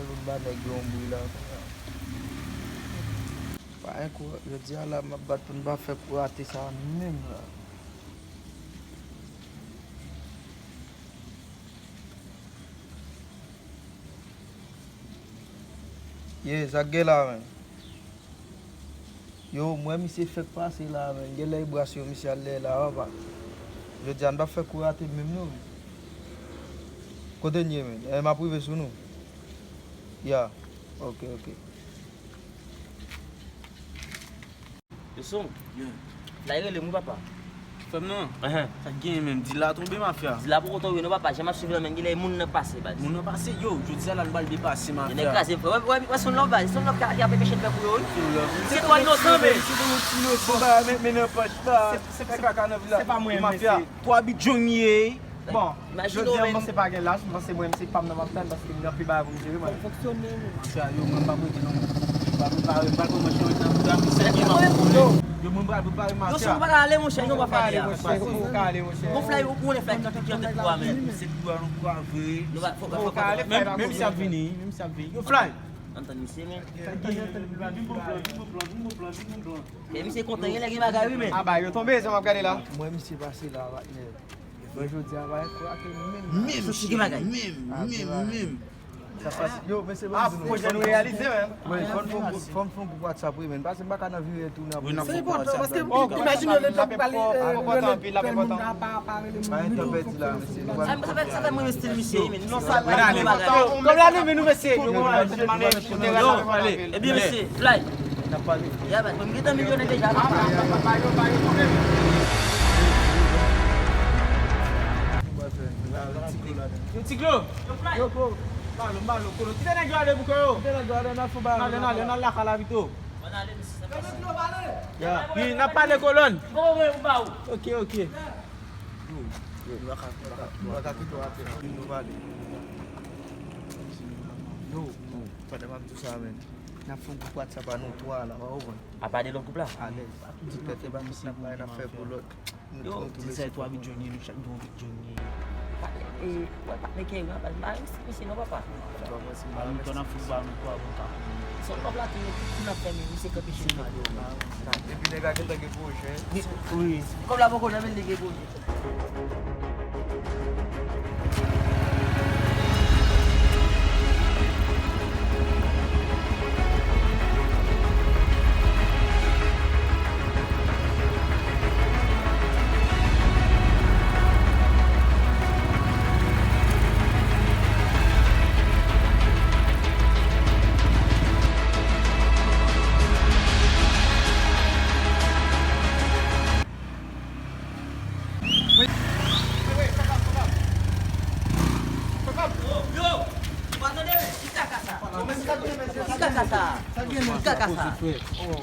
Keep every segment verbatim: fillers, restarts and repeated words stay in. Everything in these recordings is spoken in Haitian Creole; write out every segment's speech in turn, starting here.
Vin ba nèg yo yon bri la kounye a. Pa gen kou, jodi a la, m ap bat pou n pa fè kou rate sa menm la. Ye, sa k gen la, menm? Yo, m wè misye fèk pase la, menm. Genlè e bras yo misye al dèyè la, papa. Jodi a, n p ap fè kou rate menm, non. Kote n ye, menm? Eh, m ap rive sou nou. Ya. Ok, ok. Yo, son. Fly rele m wi, papa. Frè m nan, sa k genyen menm? Dila tonbe, mafya. Dila poko tonbe non, papa. Jan m ap swiv la, menm, genlè moun nan pase, baz. Moun nan pase, yo, jodi a la, nou pral depase, mafya. Nèg kraze, frè. Wè, wè, wè, son love, baz. Son love ka, ki ap peche fè pou yo, wi. Se twa inosan, men. Se pa mwen, mafya. Twa bidjong ye. Bon, jodi a, m panse pa gen laj, m panse mwen, se pa m nan m ap tann, paske m gen anpil bagay pou m jere, mwen. Fòk fonksyone, wi. Sa, yo, mwen pa prete non. M pa prepare, m pa kòmanse nan bouda, m sèl gen mwen. Yo, mwen pral prepare, mafya. Yo, si w pa ka ale, monchè, nou pa pale a. Fòk ou ka ale, monchè. Bon, Fly, ou konnen Fly, ki, ki an tèt pou a, men. Se pou a nou kwa vre. Nou pa, fòk, fòk, fòk. Menm, menm si ap vini, menm si ap vini. Yo, Fly. Antann misye, men. Men misye kontan, genlè gen bagay, wi, men. A, ba, yo tonbe, sa m ap gade la. Mwen, misye pase la, patnè. Mwen, jodi a, pa gen kou rate menm. Menm, cheri, menm, menm, menm. Sa pase. Yo, mesye, ban m di nou. Pwojè nou reyalize, menm. Wi, fò n fè yon gwoup, fò n fè yon gwoup WhatsApp, wi, menn. Pase m pa ka nan vire tou, nan. Se enpòtan, paske imajine yo lè n ap pale, lè moun nan pa, pa rele moun. Pa gen tan pèdi la, mesye. Sa fè, sa fè mwen stil misye, wi, menn. Non, sa la, kòm la, nou, men nou, mesye. Yo, ale. Ebyen, mesye, Fly. N ap pale. Ya, bat, mwen, m gentan milyonè deja, papa. Yo, Tiglo. Yo, bro. Balo, balo, kolo. Kite nèg yo ale pou kò yo. Kite nèg yo ale, n al fè bagay. N ale, n ale, n al lakay la pito. Ya. Wi, n ap pale, kolòn. Ok, ok. Yo, yo, nou pa ka, nou pa ka, nou pa ka kite w atè. Nou pale. Yo, pandan m ap di w sa, menn. N ap fè yon gwoup WhatsApp a nou twa la, w a konprann. Apa de lòt gwoup la? Alèz. Di pèt e pa misye pou n ap fè pou lòt. Yo, di sa e twa bidjong ye, nou chak gen yon bidjong ye. Patnè, e, wè, patnè Kèran, pa, pa, misye non, papa. Ba nou tan nan foutbòl, nou twa bon ka. Se yon kòb la tou, tout moun ap fè, men misye kanpe chèz la. Epi nèg la gentan gen pwojè. Wi. Kòb la poko nan men li gen pwojè. Yo, yo, ou pa tande, men? Ki kaka sa? Ki kaka sa? Ki kaka sa?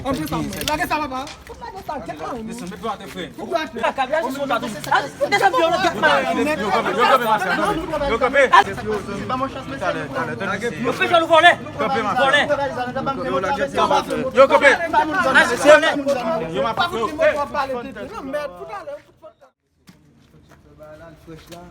Antre sa, mwen. Lage sa, papa. Fout lage sa, tèt la, wi. Desann, met dwat, frè. Fout dwat. Kaka, byen, se son dwat. Desann, byen, non, tèt mal. Yo kanpe, yo kanpe, macha, yo kanpe. Yo kanpe. Talè, talè, talè, mesye. Yo fè jòl vòlè. Kanpe, macha. Vòlè. Yo lage sa, macha. Yo kanpe. Al vòlè. Yo ma pa fout. Fè bagay la, l frèch la.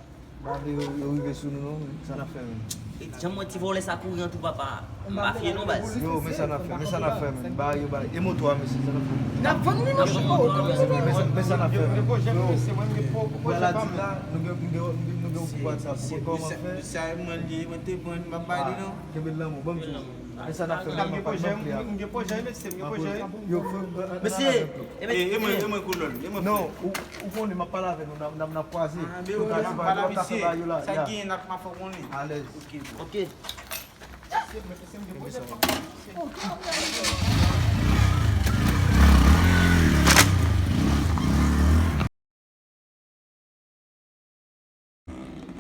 Ba yo, yo rive sou nou, non, men. Sa n ap fè, menn? E, jan m wè ti vòlè sa kouri an tou, papa. M pa fye, non, baz. Yo, men sa n ap fè, men sa n ap fè, menn. Ba yo, ba. E moto a, mesye, sa n ap fè, menn? N ap vann li, monchè. Men sa, men sa n ap fè, menn. Yo, maladi la, nou gen, nou gen, nou gen yon gwoup WhatsApp. Ou konn kòman fè? Sa, mwen, mwen te pran, m pa bay li, non. Kenbe l nan men w, ban m di w. Men sa n ap fè, menn, m ap pale, ban m pale. M gen pwojè, mesye, m gen pwojè. Yo, frè, mesye, e mwen, e mwen, kolòn, e mwen, frè. Non, ou, ou konnen, m ap pale avè nou, n ap, n ap, n ap kwaze. Ah, men ou ka pale, pale, misye. Sa gen, n ap, m ap fè w konnen. Alèz. Ok. Ok.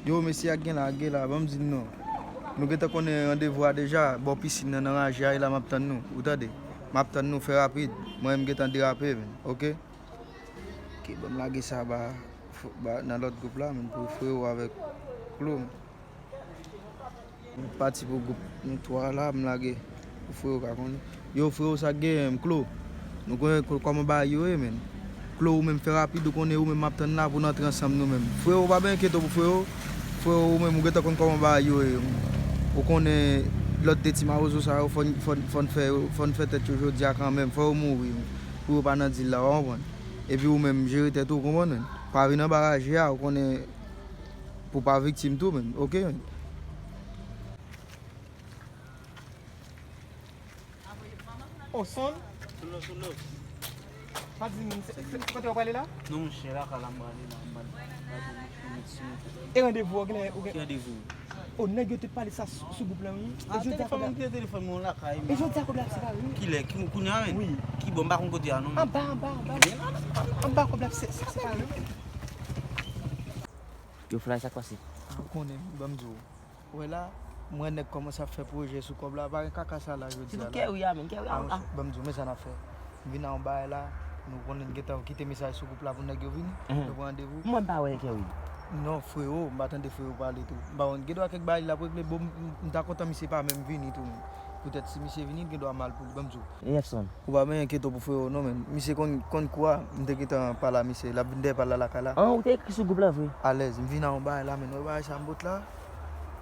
Yo, mesye, ak gen la, ak gen la, ban m di n non. Nou gentan konnen randevou a deja, bò pisin nan, nan raje a, e la m ap tann nou, ou tande? M ap tann nou, fè rapid, mwen menm m gentan derape, menn, ok? Ok, ban m lage sa ba, ba, nan lòt gwoup la, menn, pou Frewo avèk Klo. M pati pou gwoup nou twa la, m lage pou Frewo ka konnen. Yo, Frewo, sa k genyen, m Klo? Nou konnen kò-, kòman bagay yo ye, menn. Klo, ou menm fè rapid, ou konnen ou menm m ap tann la pou n antre ansanm nou menm. Frewo, pa byen enkyete w pou Frewo. Frewo, ou menm ou gentan konn kòman bagay yo ye. Ou konnen Lòt de ti mawozo sa yo, fò n, fò n, fò n fè yo, fò n fè tèt yo jodi a kanmenm, fò yo mouri pou yo pa nan dil la, w konprann? Epi ou menm, jere tèt ou, w konprann? Pa vin anba raje a, ou konnen, pou pa viktim tou menm, oke menm? Oh, Son? Solo, solo. Pa di m, se, se, kote w prale la? Non, monchè, lakay la m prale la, m prale gade yon ti medsen. E randevou, ou gen, ou gen? Ki randevou? Oh, nèg yo te pale sa sou, sou gwoup la, wi. Ah, e jodi a telefòn, kòb la, m kite telefòn mwen lakay, e jodi a kòb la ap separe, wi. Kilè? Ki, kounye a menm? Wi. Ki bò? M pa konn kote a non. Anba, anba, anba. Anba kòb la ap se, se separe, wi. Yo, Fly, sa k pase? Ah, ou konnen, ban m di w. Wè la, m wè nèg kòmanse ap fè pwojè sou kòb la, pa gen kaka sa la jodi a la. Sitou Kerry a menm, Kerry a. Ah, monchè, ban m di w, men sa n ap fè. M vin a yon bagay la, nou konnen n gentan kite mesaj sou gwoup la pou nèg yo vini, nou pran randevou. Mwen m pa wè Kerry. Non, frewo, m pa tande frewo pale tou. M pa konn, gen dwa kèk bagay l ap regle, bon, m, m, m ta kontan misye pa menm vini tou menm. Poutèt si misye vini, l gen dwa mal pou li, ban m di w. Jefferson. Ou pa bezwen enkyete w pou frewo non, men. Misye konn, konn kou a, m te gentan pale a misye, l ap vin dèyè pale la lakay la. An, ou te ekri sou gwoup la vre? Alèz, m vin a yon bagay la, men. Wè bagay sa m pot la?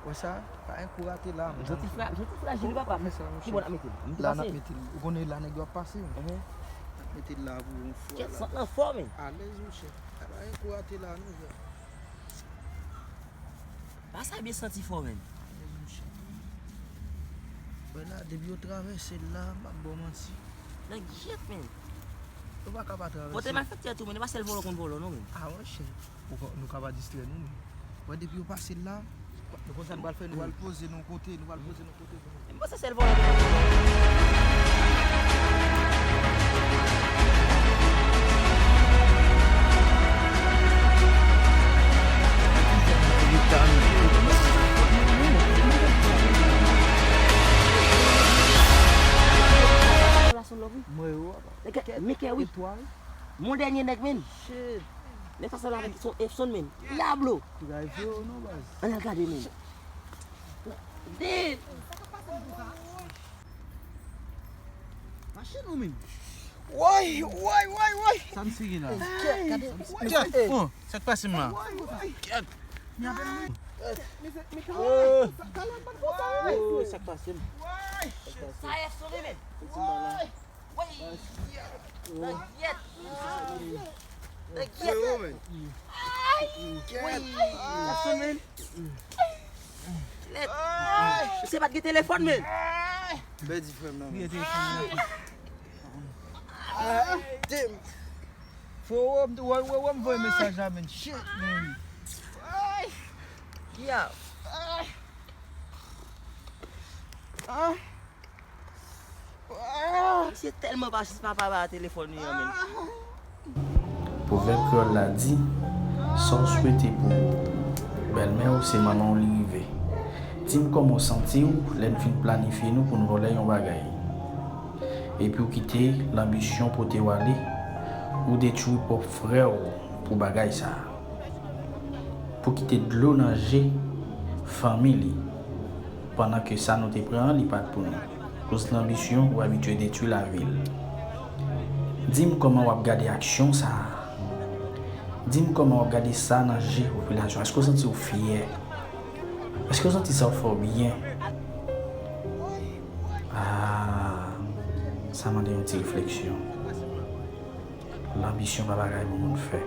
Wè sa? Pa gen kou rate la, men. Jodi fra-, jodi frajil, papa. Ki bò n ap mete l? M te pase. La n ap mete l. Ou konnen la nèg yo ap pase, men. N ap mete l la pou yon fwa la. Kèt sant lan fò, men. Alèz, monchè. Pa gen kou rate la, non, frè. Ba sa byen santi fò, menn. Wè la, depi yo travèse l la, m ap ba w manti. Nèg jèt, menn. Yo pa ka pa travèse. Pote malfektè tou, menn. E pa sèl vòlò konn vòlò, non, menn. Ah, monchè. Ou ka, nou ka pa distrè nou, menn. Wè, depi yo pase l la, nou konn sa nou pral fè, nou pral poze nou kote, nou pral poze nou kote. M panse sèl vòlè. Mwen yo, Mickey, wi. Mon dènye nèg, menn. Shit. Nèg sa sanble avèk son Epson, menn. Diablo. Ann al gade, menn. Dead. Machin ou menm. Woy, woy, woy, woy. Sa misye gen la? Kèt, gade. Kèt, bon, sa k pase m la? Kèt. Oh, sa k pase m? Sa Epson li menm. Woy. Nèg yèt. Nèg yèt. Ay. Epson, menn. Lèt. Misye pa t gen telefòn, menn. Pèdi frè m nan, menn. Frero, m, wè, wè, wè, m voye mesaj la, menn. Shit, menn. Ki a? Misye tèlman pa jis, papa ba telefòn li an, menn. Pwovèb kreyòl la di, sa w swete pou bèlmè w, se manman w li rive. Di m kòman w santi w lè n fin planifye nou pou n vòlè yon bagay. Epi w kite lanbisyon pote w ale, ou detwi pwòp frè w pou bagay sa a. Pou kite dlo nan je fanmi li. Pandan ke sa nou te pran an, li pa t pou nou. Koz lanbisyon, ou abitye detwi lavi l. Di m kòman w ap gade aksyon sa a? Di m kòman w ap gade sa nan je popilasyon? Èske w santi w fyè? Èske w santi sa w fè w byen? Ah, sa mande yon ti refleksyon. Lanbisyon pa bagay pou moun fè.